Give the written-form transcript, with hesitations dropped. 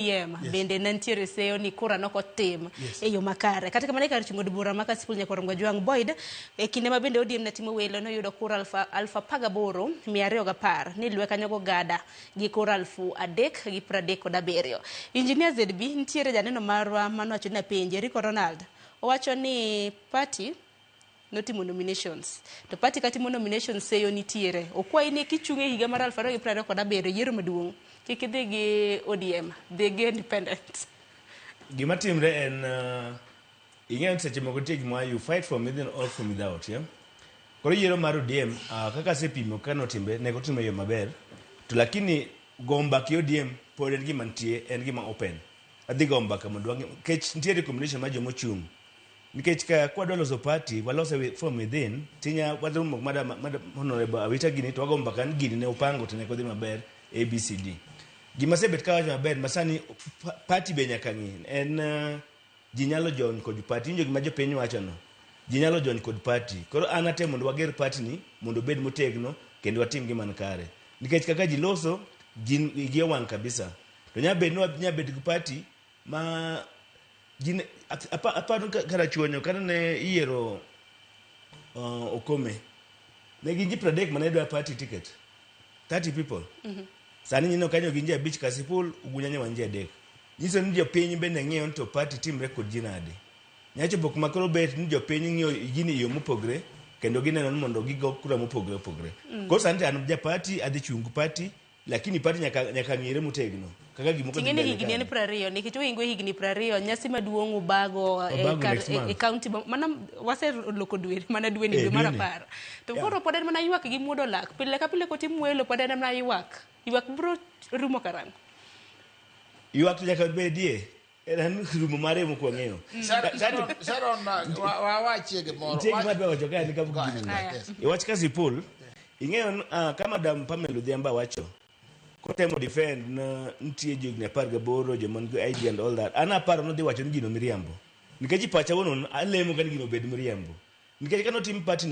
ODM bende ne nitiere seyo ni kura nok otim e yo makare. Kata kamano e kar chung' od bura ma Kasipul Nyakwar Ojwang Boyd e kinde ma bende ODM ne timo welo noyudo kura 18,210 ni lwe kanyo gogada gi kura 3,037. Engineer ZB nitiere janeno marwa manowacho ni apenje Rico Ronald owacho ni party notimo nominations to party katimo nominations seyo nitiere okwayi ni kichung' e higa mar 2027 yiero maduong' kik idhi gi ODM dhi gi independent. Gima timre en ing'eyo ni seche moko nitie gima you fight from within or from without, yeah? Koro yiero mar ODM kaka asepimo kaka notimre ne ok otimre e yo maber to lakini go mbaka e ODM pod en gima nitie en gima open. Adhi go mbaka mondo wang'e nikech nitie recommendation mar joma ochung'. Nikech ka kwadwa loso party walose from within tinya wadhi madam, madam Honorable Awita gini to wago mbaka ni gini ne upango to ne ok odhi maber ABCD. Gima asebet kawacho maber masani party be nyaka ng'i en ji nyalo jony kod party. Iwinjo gima jopiny wacho no? Ji nyalo jony kod party. Koro an atemo mondo wager party ni mondo obed motegno kendo watim gima ni kare. Nikech kaka ji loso gin igi owang' kabisa. To nya bet ni wanya bet gi party ma gin aparo karachuonyo kata ne iyiero Okome ne gin ji 30 mane dwa party ticket 30 people. Sani nyino kanyo gin ji 5 Kasipul, Ugunja wan ji 3. Nyiso ni jopiny bende ng'iyo ni to party timre kod ji nade. Nyachopo kuma koro bet ni jopiny ng'iyo gini e yo mopogre kendo gineno ni mondo gigo kura mopogre opogre. Koro sani to an ja party adhi chung party lakini party nyaka ng'ire motegno kaka gimoko dhi Ting'e ni mbele higni en kare. 20 nikech ohingo higni 20 nyasi maduong' ubago e Wabago kar next month. e county mana waseloko dwe mana dweni dwe mar dweni. 10 to koro pod en mana ywak gi muodo lak pile ka pile kotim welo pod en mana ywak ywak biro rumo karang'o? Ywak to nyaka bedie. En rumo mare ema ok wang'eyo. Sharon, wawachie gimoro. Nitie gima adwa wacho kae ni kapok Go ahead, gini. yes. E wach Kasipul, ing'eyo ka Madam Pamela Odhiambo wacho kotemo defend na nitie johigni 18 joma nigi ID and all that. An aparo nodhi wacho ni gino miriambo. Nikech e pacha wuon alemo ka ni gino obed miriambo. Nikech kane otim party no